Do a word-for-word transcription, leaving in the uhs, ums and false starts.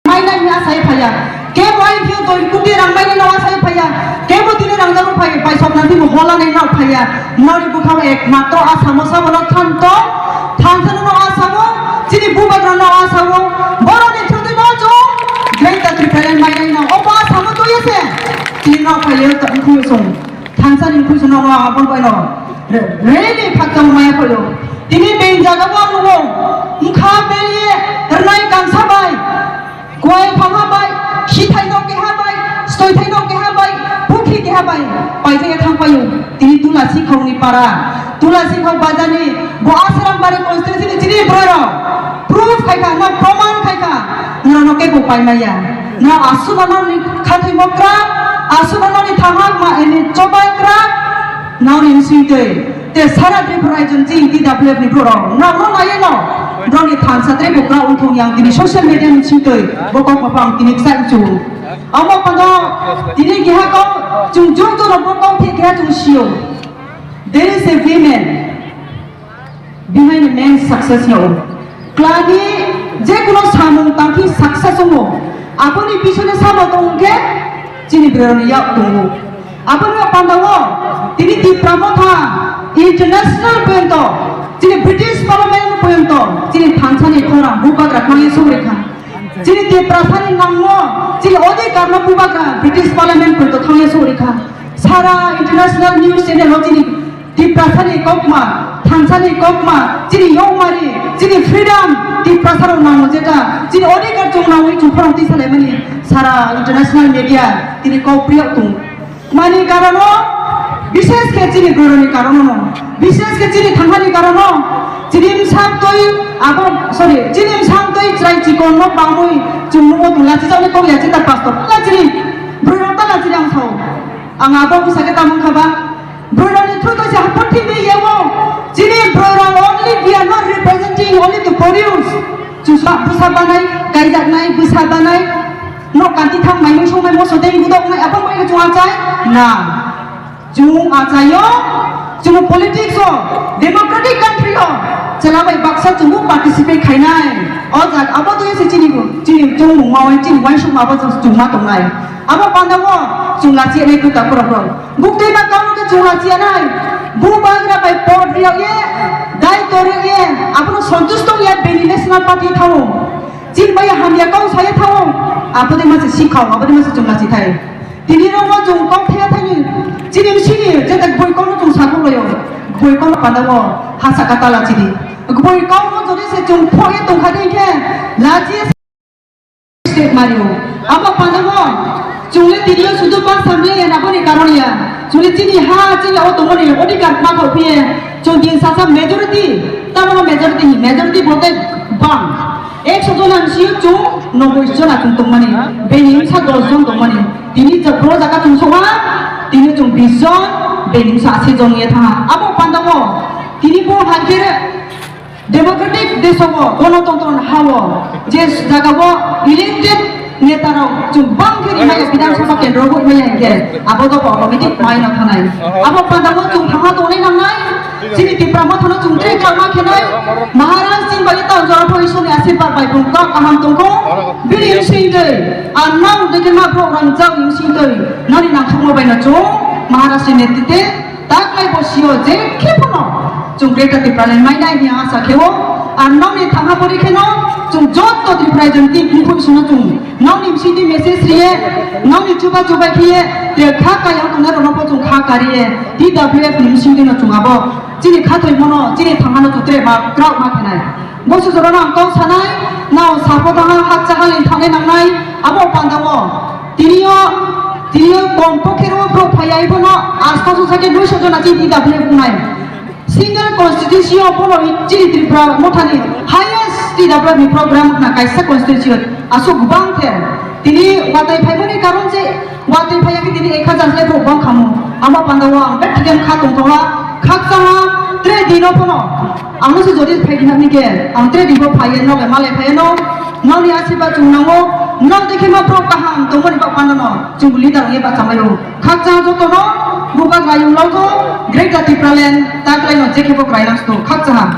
Mainai hwnwi asai phaiya. Kebo aini thwiwi doi koti rang mainai no asai phaiya. Kebo tini rang jagwi phai, bai sokna tini hola nai no phaiya. Noni bwkhao ekmatro Asamo sabo no thanto, thansa no Asamo, chini bubagra no Asamo, boroni thwtwi no chwng Greater Tipraland mainai no. Obo Asamo twi se. Tini no phaiya ta khung song. Thansa ni khung song no abon bai no. Re-, rally khakchang maya pholo. Tini beng jaga bo ang nugo. Mkha beli rnai kansa bai. Kuai phangha bai, khithai no keha bai, stoithai no keha bai, pukhi keha bai, paithai thang paio. Tini Tulasi khokni para, Tulasi khok bazarni bo Asram Bari constituency ni chini borok proof khai kha, na proman khai kha, na no kebo pai maya. Na aswk no ni khathai mokra, aswk no ni thangha ma, ni chobai kra, Nang ni sing twi, te sara Tripura rajyo ni chini T W F ni borok, nang no nai no, borok ni thansa tre bo kra wngthong yang tini social media ni sing twi, bo kok ma pang tini ksa chu. Amo pano, tini keha kok, chung jung jung bo kok thik keha chung sio. There is a women behind a man's success no. Klani je kuno samung tangki success wngo. Aboni bisone sabo tong khe chini borok ni yak tongo. Aboni pandao tini Tipra Motha international poyonto, chini British Parliament poyonto, chini thansani khorang bubagra khangni sugri kha. Chini Tiprasani nangmo, chini odhikarno bubagra British Parliament poyonto thangya sugri kha. Sara international news channel o chini Tiprasani kokma, thansani kokma, chini yongmari, chini freedom, Tiprasarok nango jeta, chini odhikar chwng nangwi chwng khorang twi salaimani sara international media tini kok priyo tong. Mani karono, bishes khe chini boroni karono, bishes khe chini thanghani karono, chini bwsang twi abo, sorry, chini bwsang twi chwrai chikon no bangwi chwng nugo tong lachijaknai kok ya chita pastor. Tala chini, borok tala chini ang sao. Ang abo bwsa khe tamung kha ba. Boroni through to se haphar thwi bi yao. Chini borok only we are not representing only to produce. Chusa bwsa banai, kaijaknai, bwsa banai. No kanti thang mai mung song mai moso dei budok nai apa mai chung achai? Na. Chung achaio, chung politics o, democratic country o, chela bai baksa chung participate khainai. O jak abo to se chini, chini chung mung ma wai chini wai sung abo chung ma tongnai. Abo pandao chung lachi nai kuta kura kura. Buk tei ma kaunu ke chung lachi nai. Bu bagra bai pot riyo ye, dai tor ye, abo no santush tong ye bini national party thao. Chin bai hamya kau saya thao. Abo de ma se sikhao, abo de ma se chung lachi thai. Tini rok bo chwng kok thaya thani, chini bwsini jeta boi kokno chwng sakhuklaio, boi kok panda o ha saka tala chini. Boi kokno jodi se chwng phoi tongkha de khe, lachi state mario. Abo panda o chwng le tini o sudu pa samle ya naboni karon ya. Chwng le chini ha chini o tongmani odhikar ma thok phiye, chwng din sasa majority, tamo majority, majority vote bang. Ekso jona bisi chwng noboi jona chwng tongmani, bini bwsa dos jon tongmani. Tini je bro jaga chwng sokha, tini chwng bis jon, bini bwsa asi jon ye thangha. Abo pandao, tini bo hakhe democratic desh o, gonotontro ha o, je jaga o elected neta rok chwng bang khe rimaya Bidhan Sabha kendro o rimaya hinkhe, abo to automatic mai no thanai. Abo pandao chwng thangma tongnai nangnai. Chini Tipra Mothano chwng tei kama khenai, Maharaj chini bagwi tao jora phoi Ishwrni asirwad bai bung kok kaham tongkho. Bini bwswng tei, ang nang deke ma program jao bini bwswng tei, nani nangthokma bai no chwng Maharaj ni netrite taklai bo sio je khe phano chwng Greater Tipraland mainai hwnwi ang asa khe-o. Ang nokni thangha pori kheno chwng joto Tripura rajyoni twi bumphung sino chwng Nokni bisingtwi message riye, nokni chuba chuba khiye, je kha kayang tongnai rokno bo chwng kha kariye, T W F ni bisingtwi no chwng abo chini khathoi bono, chini thangmano chwng tere ma krauk ma khenai. Bo susorano ang kok sanai, nao sapo tangha hakcha halin thangnai nangnai, abo pandao. Tiniyo, tiniyo kom pokhe rw bro phaiya ibono asto so sake duiso jona chini T W F wngnai. Single constituency o bono chini Tripura Mothani highest T W F ni program wngkha kaisa constituency o aswk bang khe tini watwi phaimani karon se watwi phaiya khe tini ek hajar se bro bang khamu. Amo pandao ang bek thikhen kha tongthokha khakchangha tre dino phano ang no se jodi phai dinani khe ang tre dino phaiya no le malai phaiya no nokni asiba chung nango nok dekhe ma bro kaham tongmani bak pandano chung leader ye bachamaio. Khakchang jotono bubagra yunglago Greater Tipraland taklaino jekhebo krainang sno khakchang.